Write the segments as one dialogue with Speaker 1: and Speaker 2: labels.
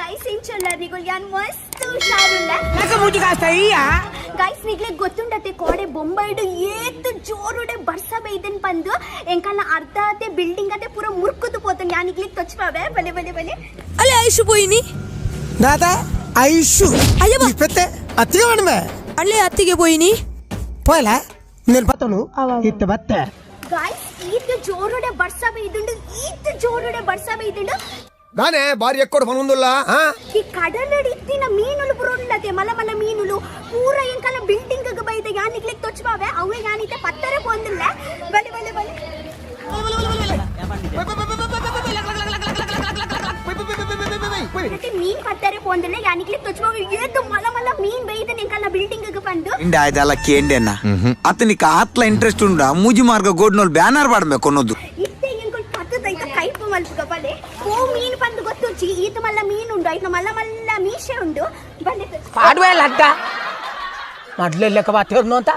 Speaker 1: Guys, ಇಂಚೊಲ್ಲ ನಿಗುಲ್? ಯಾನ್ ಮಸ್ತ್ ಹುಷಾರುಲ್ಲ. Guys, ನಿಗ್ಲೆ ಗೊತ್ತುಂಡತೆ ಕೋಡೆ ಬೊಂಬೈಡು ಏತ್ ಜೋರುಡೆ ಬರ್ಸ ಬೈದನ್ ಪಂದು ಎಂಕಲ್ನ ಅರ್ಧ ಅತೆ ಬಿಲ್ಡಿಂಗ್ ಅತೆ ಪೂರ ಮುರ್ಕುದು ಪೋತನ್. ಯಾನ್ ನಿಗ್ಲಿಗ್ ತೊಚ್ಪಾವೆ, ಬಲೆ ಬಲೆ ಬಲೆ.
Speaker 2: ಅಲ್ಲೇ ಐಶು ಪೋಯಿನಿ.
Speaker 3: ದಾದಾ ಐಶು.
Speaker 2: ಅಯ್ಯವ್ವ.
Speaker 3: ಇಪ್ಪತ್ತೆ ಅತ್ತಿಗೆ ಮೇಡಮ್.
Speaker 2: ಅಲ್ಲೇ ಅತ್ತಿಗೆ ಪೋಯಿನಿ.
Speaker 3: ಪೋಯಲ నేను ಪತ್ತನು ಇತ್ತ ಬತ್ತೆ.
Speaker 1: ಗೈಸ್, ಈತ್ ಜೋರುಡೆ ಬರ್ಸ ಬೈದುಂಡು, ಈತ್ ಜೋರುಡೆ ಬರ್ಸ ಬೈದುಂಡು.
Speaker 4: ದಾನೆ ಬಾರಿ ಎಕ್ಕೋಡು ಪನೊಂದುಲ್ಲ.
Speaker 1: ಈ ಕಡಲಡಿ ಇತ್ತಿನ ಮೀನುಲು ಪೂರ ಉಳ್ಳತೆ, ಮಲ್ಲ ಮಲ್ಲ ಮೀನುಲು ಪೂರ ಎಂಕಲ್ನ ಬಿಲ್ಡಿಂಗ್ ಬೈದ. ಯಾನ್ ನಿಗ್ಲಿಗ್ ತೊಚ್ಪಾವೆ ಅವೇ. ಯಾನಿತೆ ಪತ್ತರ ಪೋಂದಿಲ್ಲ. ಬಲೆ ಬಲೆ ಬಲೆ. ಮತ್ತೆ ಮೀನ್ ಪತ್ತಾರೆ ಪೋಂದಿಲ್ಲ. ಯಾನಿಗ್ಲಿಗ್ ತೊಚ್ಪಾವೆ, ಏತು ಮಲ್ಲ ಮಲ್ಲ ಮೀನ್ ಬೈದ ಎಂಕಲ್ನ ಬಿಲ್ಡಿಂಗ್ ಬಂದು.
Speaker 5: ಇಂಡ ಆಯ್ತಲ್ಲ ಕೇಂಡೆನ್ನ ಅತನಿಗೆ ಆತ್ಲ ಇಂಟ್ರೆಸ್ಟ್ ಉಂಡ ಮೂಜಿ ಮಾರ್ಗ ಗೋಡ್ನೋಲ್ ಬ್ಯಾನರ್ ಪಾಡ್ಬೇಕು ಅನ್ನೋದು.
Speaker 1: ಇತ್ತೆ ಎಂಕುಲ್ ಪತ್ತದ ಐತ ಕೈಪು ಮಲ್ಪುಗ ಬಲೆ. ಓ ಮೀನ್ ಪಂದು ಗೊತ್ತುಜ್ಜಿ. ಈತ ಮಲ್ಲ ಮೀನ್ ಉಂಡು, ಐತ ಮಲ್ಲ ಮಲ್ಲ ಮೀಸೆ ಉಂಡು. ಬಲೆ.
Speaker 6: ಪಾಡ್ವೆ ಲಡ್ಡ ಮೊದ್ಲು ಲೆಕ್ಕ ಬಾತಿರ್ನು ಅಂತ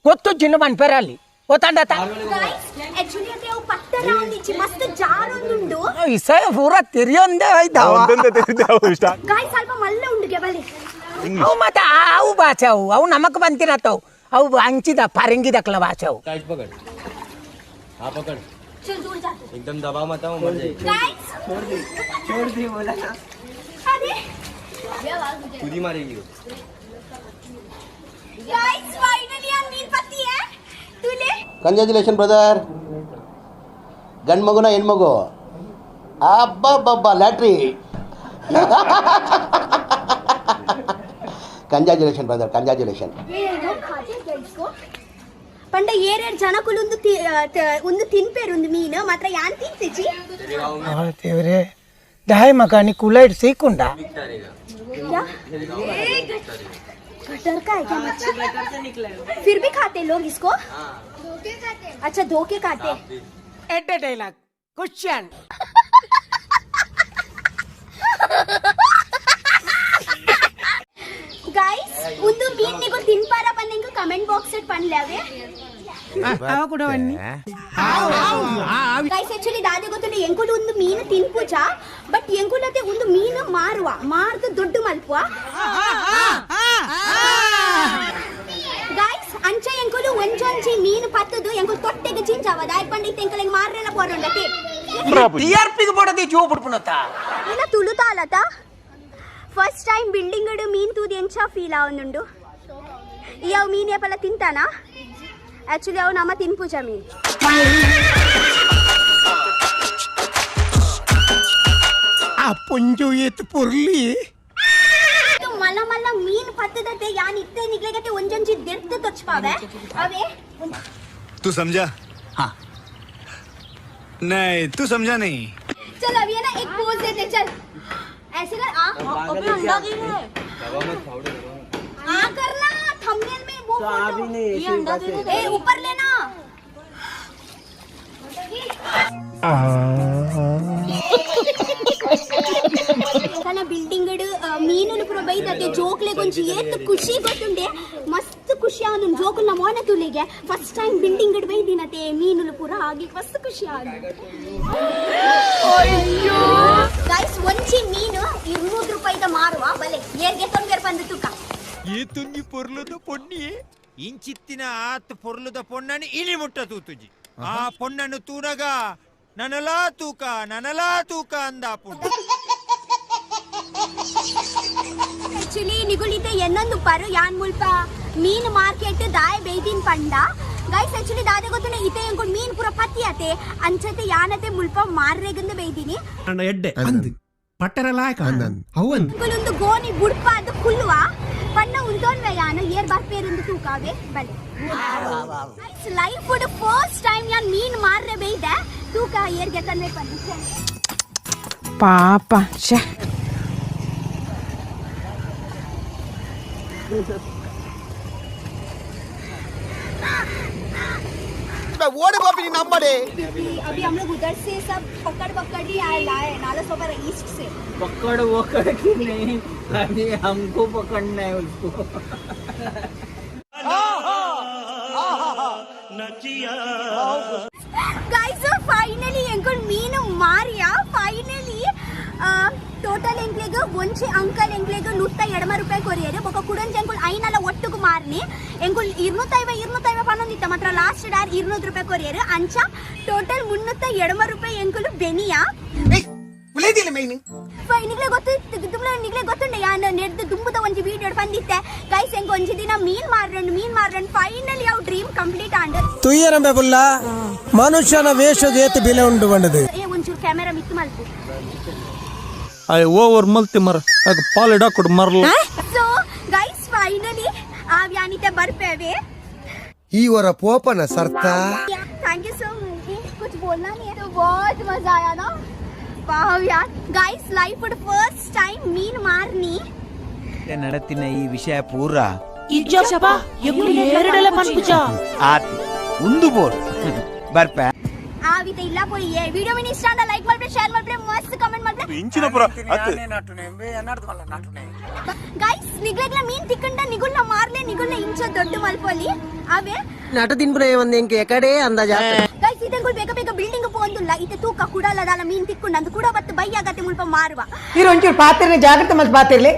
Speaker 6: ಗೊತ್ತು ಜಿನ್ನ ಮನ್ಪೇರ ಅಲ್ಲಿ ಗೊತ್ತಾಂಡತ.
Speaker 1: ಗೈಸ್, ಆಕ್ಚುಲಿ ಅದೇ ಅವು ಪತ್ತರ ಒಂದಿಚ್ಚಿ ಮಸ್ತ್ ಜಾರೊಂದುಂಡು.
Speaker 6: ಇಸೆ ಪೂರ ತಿರಿಯೊಂದೇ ಹೋಯ್ತಾವ.
Speaker 1: ಗಾಯ್ಸ್, ಸ್ವಲ್ಪ ಮಲ್ಲ ಉಂಡುಗೆ, ಬಲೆ.
Speaker 6: ಅವು ಮತ್ತೆ ಅವು ಭಾಷೆ, ಅವು ಅವು ನಮಕ್ ಬಂತಿರತ್ತವು. ಅವು ಅಂಚಿದ ಪರಂಗಿದಕ್ಲ ಭಾಷೆ ಅವು.
Speaker 7: टाइट पकड़, हाँ पकड़.
Speaker 1: चल दूर जा.
Speaker 7: एकदम दबा मत, वो मर जाएगी.
Speaker 1: गाइस, छोड़ दी, छोड़ दी बोला ना. अरे.
Speaker 7: खुद ही मारेगी वो.
Speaker 1: गाइस, फाइनली हम मीन पत्ती है तुले.
Speaker 8: Congratulation brother. ಗಂಡು ಮಗುನ ಹೆಣ್ಮಗು? ಅಬ್ಬಬ್ಬಬ್ಬ, ಲ್ಯಾಟ್ರಿ. Congratulation brother, congratulation.
Speaker 1: ये लोग खाते हैं क्या इसको? ಪಂಡ ಏರೇರ್ ಜನಕುಲು ಒಂದು ಒಂದು ತಿನ್ಪೇರು ಒಂದು ಮೀನು ಮಾತ್ರ. ಯಾನ್ ತಿಂತಿಜಿ.
Speaker 6: ದೇವ್ರೆ, ದಾಯ ಮಗ ನೀ ಕುಲೈಡ್ ಸೀಕುಂಡ.
Speaker 1: क्या गटर का है क्या मच्छी? फिर भी खाते लोग इसको? अच्छा, धोके खाते.
Speaker 6: ಎಡ್ಡೆ ಡೈಲಾಗ್ ಕ್ವಶನ್.
Speaker 1: ಗೈಸ್, ಒಂದು ಮೀನ್ ನಿಗು ತಿನ್ಪಾರ ಬಂದಂಗ ಕಮೆಂಟ್ ಬಾಕ್ಸ್ it ಪನ್ಲೆ.
Speaker 6: ಅವ ಕೂಡ ಬನ್ನಿ.
Speaker 1: ಗೈಸ್, ಆಕ್ಚುಲಿ ದಾದೆ ಗೊತ್ತುಂಡು, ಎಂಕುಲು ಒಂದು ಮೀನು ತಿನ್ಪುಜ. ಬಟ್ ಎಂಕುಲತೆ ಒಂದು ಮೀನು ಮಾರುವ, ಮಾರ್ದು ದುಡ್ಡು ಮಲ್ಪುವ ಗೈಸ್. ಅಂಚ ಎಂಕುಲು ಒಂಜೊಂಜಿ ಮೀನು ಪತ್ತದು ಎಂಕುಲು ತೊಟ್ಟೆಗೆ ಜಿಂಜಾವ. ದಾಯ್ ಪಂಡಿತ್ ಎಂಕುಲು ಮಾರ್ರೆಲ್ಲ ಪೋರುಂಡತೆ.
Speaker 6: ಟಿಆರ್ಪಿಗೆ ಬೋಡದಿ ಜೋ ಬಿಡ್ಪುನತ್ತ.
Speaker 1: ಇಲ್ಲ ತುಳುತಾಲತ. ಫಸ್ಟ್ ಟೈಮ್ ಬಿಲ್ಡಿಂಗ್ ಮೀನ್ ತೂದು ಎಂಚ ಫೀಲ್ ಆವೊಂದುಂಡು? ಈ ಅವು ಮೀನ್ ಏಪಲ ತಿಂತಾನ? ಆಕ್ಚುಲಿ ಅವು ನಮ್ಮ ತಿನ್ಪುಜ ಮೀನ್.
Speaker 3: ಆ ಪೊಂಜು ಏತ್ ಪೊರ್ಲಿ.
Speaker 1: ಇದು ಮಲ್ಲ ಮಲ್ಲ ಮೀನ್ ಪತ್ತದತೆ. ಯಾನ್ ಇತ್ತೆ ನಿಗ್ಲೆಗತೆ ಒಂಜೊಂಜಿ ದೆರ್ತ್ ತೊಚ್ಪಾವೆ ಅವೇ.
Speaker 9: तू समझा? हाँ, नहीं, तू समझा नहीं.
Speaker 1: चल, अभी है ना एक पोज देते. चल, ऐसे कर. आ, अबे अंडा गिर है.
Speaker 7: दबा मत, फावड़े दबा मत.
Speaker 1: आ करना थंबनेल में वो फोटो. ये अंडा दे दे. ए, ऊपर लेना. ತನ್ನ ಬಿಲ್ಡಿಂಗ್ ಮೀನುಲು ಪೂರ ಬೈದತೆ. ಜೋಕ್ಲೆಗ್ ಒಂಜಿ ಏತ್ ಖುಷಿ ಗೊತ್ತುಂಡೆ? ಮಸ್ತ್ ಖುಷಿ ಆವೊಂದು ಜೋಕುಲ್ನ ಮೋನೆ ತುಲಿಗೆ. ಫಸ್ಟ್ ಟೈಮ್ ಬಿಲ್ಡಿಂಗ್ ಬೈದಿನತೆ ಮೀನುಲು ಪೂರ ಆಗಿ ಮಸ್ತ್ ಖುಷಿ ಆಗಿ. ಗೈಸ್, ಒಂಜಿ ಮೀನು 200 ರೂಪಾಯಿದ ಮಾರುವ. ಬಲೆ, ಏರ್ಗೆ ತೊಂದರೆ ಬಂದು ತೂಕ.
Speaker 10: ಏತೊಂಜಿ ಪೊರ್ಲುದ ಪೊನ್ನಿ! ಇಂಚಿತ್ತಿನ ಆತ್ ಪೊರ್ಲುದ ಪೊನ್ನని ಇನಿ ಮುಟ್ಟ ತೂತುಜಿ. ಆ ಪೊನ್ನನ್ನು ತೂನಗ ನನಲಾ ತೂಕ, ನನಲಾ ತೂಕ ಅಂದಾಪುಂಡು.
Speaker 1: ಆಕ್ಚುಲಿ ನಿಗುಳಿತೆ ಎನ್ನೊಂದು ಪರು ಯಾನ್ ಮುಲ್ಪ ಮೀನು ಮಾರ್ಕೆಟ್ ದಾಯ ಬೇಯ್ದಿನ್ ಪಂಡ. ಗೈಸ್, ಆಕ್ಚುಲಿ ದಾದೆ ಗೊತ್ತುಂಡ, ಇತೆ ಎಂಕುಲ್ ಮೀನ್ ಪೂರ ಪತ್ತಿಯತೆ. ಅಂಚತೆ ಯಾನತೆ ಮುಲ್ಪ ಮಾರ್ರೆಗಂದು ಬೇಯ್ದಿನಿ.
Speaker 10: ಎಡ್ಡೆ ಅಂದ್ ಪಟ್ಟರ ಲಾಯಕ ಅವು.
Speaker 1: ಎಂಕುಲೊಂದು ಗೋಣಿ ಬುಡ್ಪ ಅದು ಕುಲ್ಲುವ ಪಣ್ಣ ಉಂದೋನ್ವೆ. ಯಾನು ಏರ್ ಬರ್ಪೇರುಂದು ತೂಕಾವೆ, ಬಲೆ. ಲೈಫ್ ಫಸ್ಟ್ ಟೈಮ್ ಯಾನ್ ಮೀನ್ ಮಾರ್ರೆ ಬೇಯ್ದೆ. ತೂಕ ಏರ್ಗೆ ತನ್ವೆ ಪಂಡ.
Speaker 2: ಪಾಪ, ಶ್ಯಾ.
Speaker 4: ಓಡಿ ಬಾಪಿ ನಮ್ಮಡೆ.
Speaker 1: अभी हम लोग उधर से सब पकड़ पकड़ ही आए, लाए नाला सोपारा ईस्ट से.
Speaker 11: पकड़ वकड़ के नहीं, अभी हमको पकड़ना है उसको.
Speaker 1: ಗೈಸ್, ಫೈನಲಿ ಎಂಕುಲ್ ಮೀನು ಮಾರಿಯಾ. ಫೈನಲಿ. ಟೋಟಲ್ ಎಂಕ್ಲೆಗ್ ಒಂಜಿ ಅಂಕಲ್ ಎಂಕ್ಲೆಗ್ 180 ರೂಪಾಯಿ ಕೊರಿಯರು. ಬೊಕ ಕುಡೊಂಜಿ ಎಂಕುಲ್ ಐನಲ ಒಟ್ಟುಗು ಮಾರ್ನಿ ಎಂಕುಲ್ 250 250 ಪನ್ನೊಂದಿತ್ತ ಮಾತ್ರ ಲಾಸ್ಟ್ ಡಾರ್ 200 ರೂಪಾಯಿ ಕೊರಿಯರು. ಅಂಚ ಟೋಟಲ್ 380 ರೂಪಾಯಿ ಎಂಕುಲು ಬೆನಿಯಾ. ನಿಗ್ಲೆ ಗೊತ್ತು ನಿಗ್ಲೆ ಗೊತ್ತುಂಡೆ ಯಾನ್ ನೆಡ್ದು ದುಂಬುದ ಒಂಜಿ ವೀಡಿಯೋ ಬಂದಿತ್ತೆ ಗೈಸ್. ಎಂಕ್ ಒಂಜಿ ದಿನ ಮೀನ್ ಮಾರ್ರನ್ ಮೀನ್ ಮಾರ್ರನ್ ಫೈನಲಿ ಅವು ಡ್ರೀಮ್ ಕಂಪ್ಲೀಟ್ ಆಂಡ್.
Speaker 3: ತುಯ್ಯರಂಬೆ ಬುಲ್ಲ ಮನುಷ್ಯನ ವೇಷಗೆ ಏತ್ ಬಿಲೆ ಉಂಡು ಬಂಡದು.
Speaker 1: ಏ ಒಂಚೂರು ಕ್ಯಾಮೆರಾ ಮಿತ್ ಮಲ್ಪು.
Speaker 12: ಓವರ್ ಮಲ್ತಿ ಮರ ಪಾಲಿಡ ಕೊಡು ಮರಲ.
Speaker 1: ಸೊ ಗೈಸ್ ಫೈನಲಿ ಆ ವ್ಯಾನಿತೆ ಬರ್ಪೇವೆ.
Speaker 4: ಈ ವರ ಪೋಪನ ಸರ್ತಾ.
Speaker 1: Thank you so much. कुछ बोलना नहीं है तो बहुत मजा आया ना. वाह यार guys, life first time mean मारनी.
Speaker 5: ನಡತಿನ ಈ ವಿಷಯ ಪೂರ
Speaker 2: ಇಜ್ಜಪ್ಪ ಎರಡಲ ಪನ್ಪುಜ
Speaker 5: ಆತಿ ಉಂದು ಬೋರ್ ಬರ್ಪೆ.
Speaker 1: ಆವಿತ ಇಲ್ಲ ಪೋಯಿ ವಿಡಿಯೋ ಮಿನಿ ಇಷ್ಟ ಅಂಡ ಲೈಕ್ ಮಾಡ್ರೆ ಶೇರ್ ಮಾಡ್ರೆ ಮಸ್ತ್ ಕಮೆಂಟ್ ಮಾಡ್ರೆ. ಗೈಸ್ ನಿಗ್ಲೆಗ್ಲ ಮೀನ್ ತಿಕ್ಕಂಡ ನಿಗುಲ್ನ ಮಾರ್ಲೆ ನಿಗುಲ್ನ ಇಂಚ ದೊಡ್ಡ ಮಲ್ಪೊಲಿ ಅವೇ.
Speaker 3: ನಟ ತಿನ್ಪುನ ಒಂದ್ ಇಂಕ ಎಕಡೆ ಅಂದಾಜ.
Speaker 1: ಗೈಸ್ ಇದೆಂಗುಲ್ ಬೇಗ ಬೇಗ ಬಿಲ್ಡಿಂಗ್ ಪೋಂದುಲ್ಲ ಇತ್ತೆ ತೂಕ ಕುಡಲದಾಲ ಮೀನ್ ತಿಕ್ಕುಂಡ ಅಂದ್ ಕೂಡ ಬತ್ತು ಬೈ ಆಗತ್ತೆ ಮುಲ್ಪ ಮಾರುವ.
Speaker 6: ಇರು ಒಂಚೂರು ಪಾತಿರ್ಲಿ, ಜಾಗ್ರತೆ ಮಲ್ತ್ ಪಾತಿರ್ಲಿ.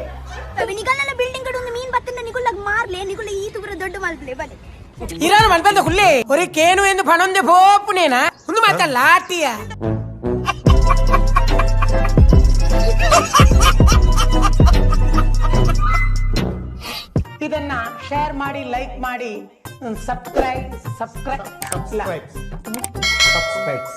Speaker 1: ನಿಗಲ್ನೆಲ್ಲ ಬಿಲ್ಡಿಂಗ್ ಒಂದು ಮೀನ್ ಬತ್ತಂಡ ನಿಗುಲ್ಲಾಗ ಮಾರ್ಲೆ ನಿಗುಲ್ಲ ಈ ತುಗುರ ದೊಡ್ಡ ಮಲ್ಪಲೆ ಬಲೆ.
Speaker 6: ಇರಾನು ಮಲ್ಪಂದ ಕುಲ್ಲೆ ಒರಿ ಕೇನು ಎಂದು ಪಣೊಂದೆ ಪೋಪುನೇನಾ ಒಂದು ಮಾತ ಲಾಟಿಯ. ಇದನ್ನ ಶೇರ್ ಮಾಡಿ, ಲೈಕ್ ಮಾಡಿ, ಸಬ್ಸ್ಕ್ರೈಬ್ ಸಬ್ಸ್ಕ್ರೈಬ್ ಸಬ್ಸ್ಕ್ರೈಬ್.